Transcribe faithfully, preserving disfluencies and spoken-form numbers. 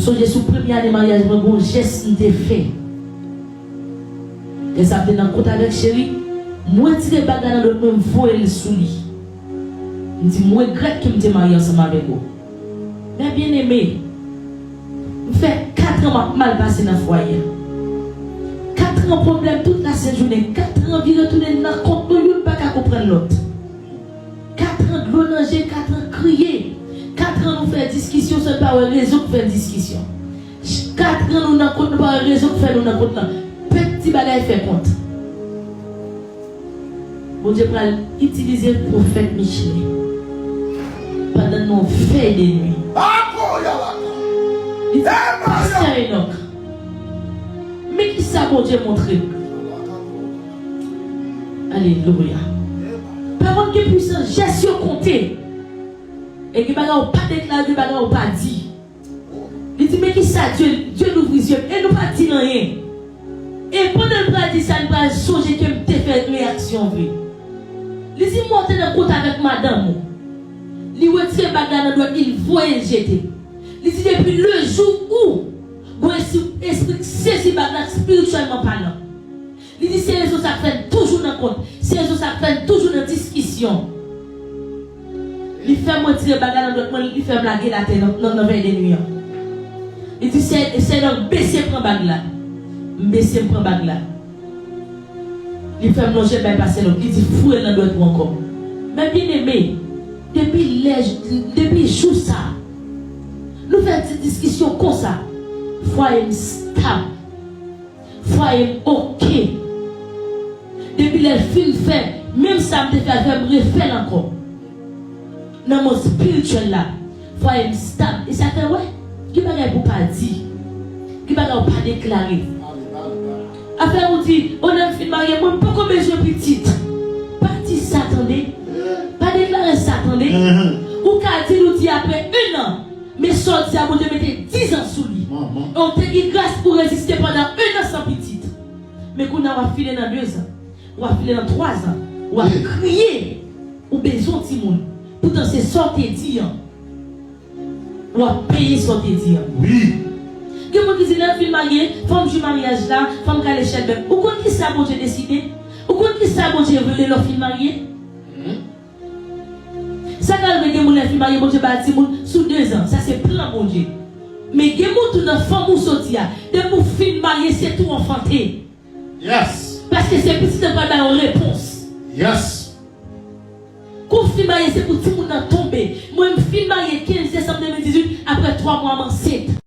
Sonje sou premye ane maryaj mwen, gon jès m te fè. Lè sa m te nan kont avèk cheri, m retire bag la nan dwèt mwen, m voye l sou li. M di, "M regrèt ke m te marye ansanm avèk ou." Mè byeneme, m fè kat an m ap mal pase nan fwaye a. Kat an pwoblèm tout lasent jounen, kat an vire tounen nan kont nou, youn pa ka konprann lòt. Kat an dlo nan je, kat an kriye. Kat an nou fè diskisyon san n pa wè rezon k fè diskisyon. Kat an nou nan kont, nou pa wè rezon k fè nou nan kont lan. Pèt ti bagay fè kont. Bondye pral itilize pwofèt Michelet pandan nan yon vèy de nwi. Li di, "Pastè Enòk, men ki sa Bondye montre m." Alelouya. Pa konn gen pwisans, jès yo konte. E gen bagay ou pa deklare, gen bagay ou pa di. Li di, "Men ki sa Dye, Dye louvri zye m." E nou pa di anyen. E pandan l pral di sa, l pral sonje ke m te fè reyaksyon vre. Li di, "M wè w te nan kont avèk madanm ou." Li retire bag la nan dwèt li, l voye l jete. Li di, "Depi lejou ou gon espri, espri k sezi bag la espirityèlman palan." Li di, "Se rezon sa k fè n toujou nan kont. Se rezon sa k fè n toujou nan diskisyon." Li fè m retire bag la nan dwèt mwen, li fè m lage l atè nan, nan, nan vèy de nwi an. Li di, "Se, se nan bese pran bag la." M bese, m pran bag la. Li fè m lonje l bay pastè Enòk, li di, "Foure l nan dwèt ou ankò." Mè byeneme, depi lè, depi jou sa, nou fè ti diskisyon konsa, fwaye m stab. Fwaye m oke. Depi lè l fin fè, menm sa m te fè a, l fè m refè l ankò. Nan mond espirityèl la, fwaye m stab. E sa fè, wè, gen bagay pou w pa di. Gen bagay ou pa deklare. Afè ou di, "O, lè m fin marye, mwen, m poko bezwen pitit." Pa di sa, tande. Pa deklare sa, tande. Ou ka di l, ou di apre en an. Men sa w di a, Bondye mete diz an sou li. E w te gen gras pou reziste pandan en an san pitit. Men kounye a w ap file nan dezan. W ap file nan twazan. W ap kriye. Ou bezwen yon timoun. Poutan se sa w te di an. W ap peye sa w te di an. Gen moun ki di, "Lè m fin marye, fò m jwi maryaj la, fò m kale chèlbè m." Ou konn ki sa Bondye deside? Ou konn ki sa Bondye vle lè w fin marye? Sa ka rive gen moun lè fin marye, Bondye ba l timoun sou dezan. Sa se plan Bondye. Men gen moun tou nan fanm ou soti a, depi w fin marye, se tou anfante. Paske se pitit nan pral ba yon repons. Kou w fin marye, se pou timoun nan tonbe. Mwen, m fin marye kenz desanm de mil dizuit, apre twa mwa, m ansent.